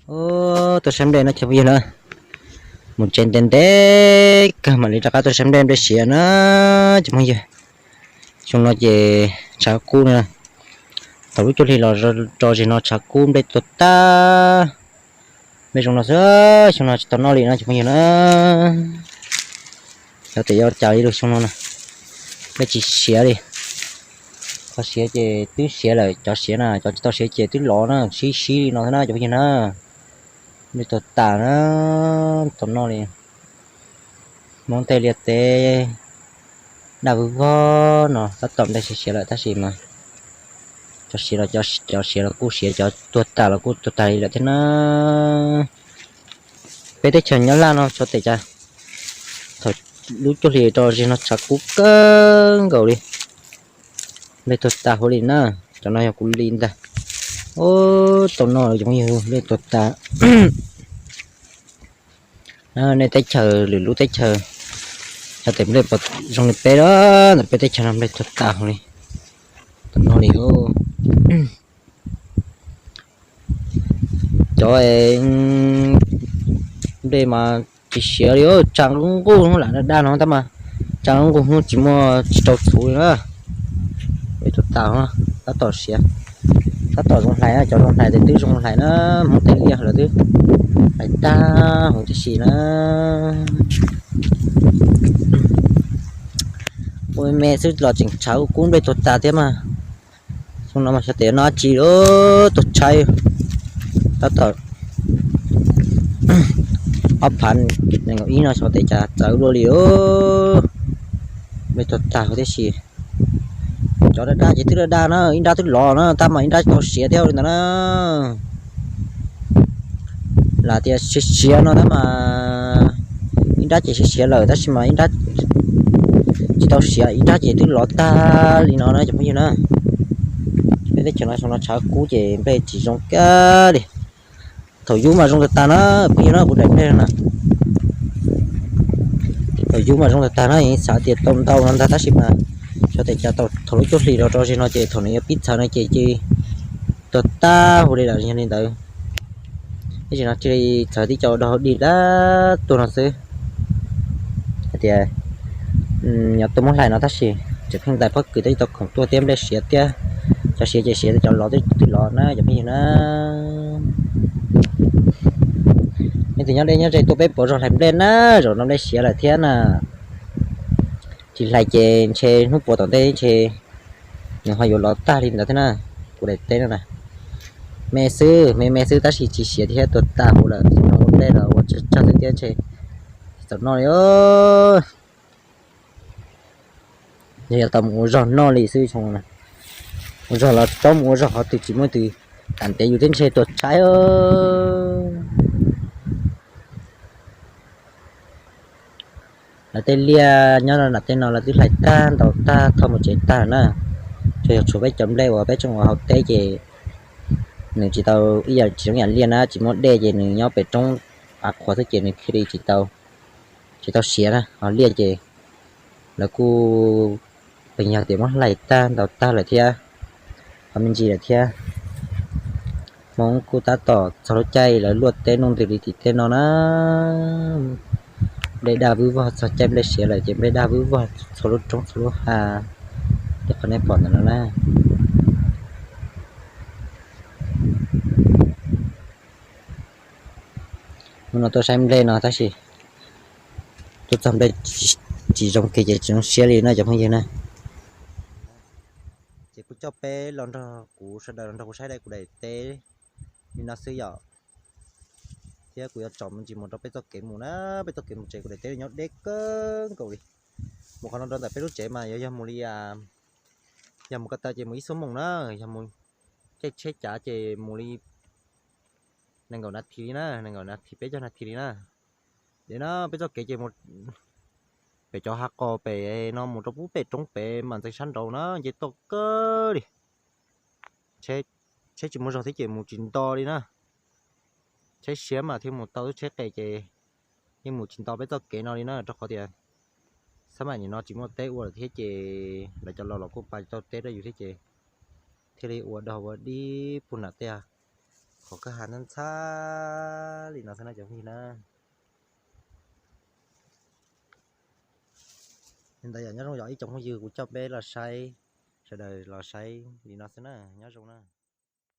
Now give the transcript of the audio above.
Tuaj saib nplej no cov phooj ywg na, mus tsev ntev ntev kawg mam li rov qab tuaj saib nplej, nplej siav na cov phooj ywg. Xyoo no ces tshav kub na, thaum lub cuaj hli los rau zim no tshav kub nplej tuag tag. Nplej zoo no xwb, xyoo no tsis tau noj li no cov phooj ywg na. Xyov tes yuav cas li lub xyoo no na, nplej tsis siav li. Qhov siav ces twb siav lawm, cov siav na, cov tsis tau siav ces twb lov na, sib sib li no xwb na cov phooj ywg na. Nplej tuag tas na, tsis tau noj li. Hmoob tej liaj teb daj vog vog no tab tom nplej siav siav lawm tab sis mas cov siav los, cov siav los kuj siav, cov tuag tas los kuj tuag tas li lawm thiab na. Peb teb chaws Nyab Laj no xyov tes cas thaum lub cuaj hli rau zim no tshav kub kawg nkaus li, nplej tuag tas huv li na. Cov no yog kuv li ntag. Ub, tau noj cov phooj ywg, nplej tuag tas. Nej teb chaws, lwm lub teb chaws, xyov tes nplej puas zoo li peb, ntawm peb teb chaws no nplej tuag tas huv li. Tau noj li. Cov nplej mas tsis siav li, tsa nquj nquj hnub lam daj daj no tab mas tsa nquj nquj hnub tsis muaj, tsis tau txhuv li na. Nplej tuag tas, tab tom siav, tab tom zoo hlais, cov zoo hlais ces twb zoo hlais na, Hmoob tej liaj lawv twb hlais tag huv tib si na. Ua me xwb los tseem tshav kub nplej tuag tas thiab mas. Xyoo no mas xyov tes noj dab tsi, tuag tshaib. Tab tom ob phav nees nkaum ib no xyov tes cas txawv luaj li, nplej tuag tag huv tib si. Cov daj daj ces twb daj daj na, ib nrab twb lov na tab mas ib nrab tsis tau siav thiab li ntawd na. Lam tias siav siav no tab mas ib nrab ces siav siav lawm tab sis mas ib nrab tsis tau siav, ib nrab ces twb lov tag li no na cov phooj ywg na. Peb teb chaws no xyoo no tshav kub ces nplej tsis zoo kiag li. Thaum yub mas zoo tag tag na, phooj ywg na, kuv daim nplej na. Thaum yub mas zoo tag tag na, xav tias tau ntau no ntag tab sis mas xyov tes cas thaum lub cuaj hlis los rau zim no ces thaum nws yuav pib txhawv no ces cia li tuag tag huv li lawm yog li ntawd. Ib zim no cia li txhawv tib co dog dig dab tuag no xwb. Hais tias nyob tuaj muab hlais no tab sis tseem pheej ntais pob kws thiab tsis tau khoom tuaj thiab, nplej siav thiab. Cov siav ces siav, cov lov twb lov na cov phooj ywg na. Leej twg nyob deb nyob ze tuaj peb puas zog hlais nplej na, zaum no nplej siav lawm thiab na. Tsis hlais ces ntshe hnub puas tom ntej ntshe nws ho yuav lov tag li ntawd thiab na. Kuv daim teb no na, me xwb, me me xwb tab sis tsis siav thiab, tuag tag huv lawm, zoo ua nplej los ua tsawg tsawg xwb thiab ntshe tsis tau noj li. Yog yuav tau mus ua zog noj li xwb xyoo no. Ua zog los tsis paub mus ua zog qhov twg, tsis muaj twg kam ntev yus thiab ntshe tuag tshaib. Lawv tej liaj nyob nram tej no lawv twb hlais tag ntaus tag thauj mus tsev tag na. Tsuas yog tshuav peb cov nplej uas peb tseem ua hauv teb ces nws tsis tau ib yam, tsis zoo yam liaj na, tsis muaj dej ces nws nyob pem roob av qhuav xwb ces nws thiaj li tsis tau, tsis tau siav na. Ho liaj ces lawv kuj pheej yog tias muab hlais tag ntaus tag lawm thiab, qhov me ntsis lawm thiab. Hmoob kuj tab tom txog lub caij lawv luaj teb nuj ntws li tim tej no na. Nplej daj vwb vog txog caij nplej siav lawm ces nplej daj vwb vog txhua lub roob txhua lub hav li qhov nej pom ntawm no na. Hnub no tuaj saib nplej no tab sis tuaj txog nplej tsis zoo kiag ces tsis zoo siab li no cov phooj ywg na. Ces kuv coj peb los nrog kuv sawv daws los nrog kuv saib kuv daim teb li no xwb yom. Thiab kuv yuav tsom me ntsis mus rau peb txoj kev mus na, peb txoj kev mus tsev kuv daim teb nyob deb kawg nkaus li. Mus qhov no rau ntawm peb lub tsev mas yog, yog mus li, yog mus ko taw ces mus ib xuab moos na, yog mus caij tsheb cav ces mus li nees nkaum nas this li na, nees nkaum nas this peb caug nas this li na. Ces no peb txoj kev ces mus pem cov hav qos pem no mus rau pub pem roob pem mas ntxeev sab nraud na, nce toj kawg li. Tsheb tsis muaj zog thiab ces mus tsis nto li na. Tsheb siab mas thiaj mus tau, tsheb qes ces yeej mus tsis nto peb txoj kev no li na, rau qhov tias xab mam nim no tsis muaj teb ua lawm thiab ces lawv cov laus los kuj pab tau teb rau yus thiab ces thiaj li ua dog ua dig puag nram tej Pom kwj ha ntxhab ntxhab li no xwb na cov phooj ywg na. Li ntawd yog nyob zoo yog ib tsoom phooj ywg, kuv coj peb los saib, sawv daws los saib li no xwb na, nyob zoo na.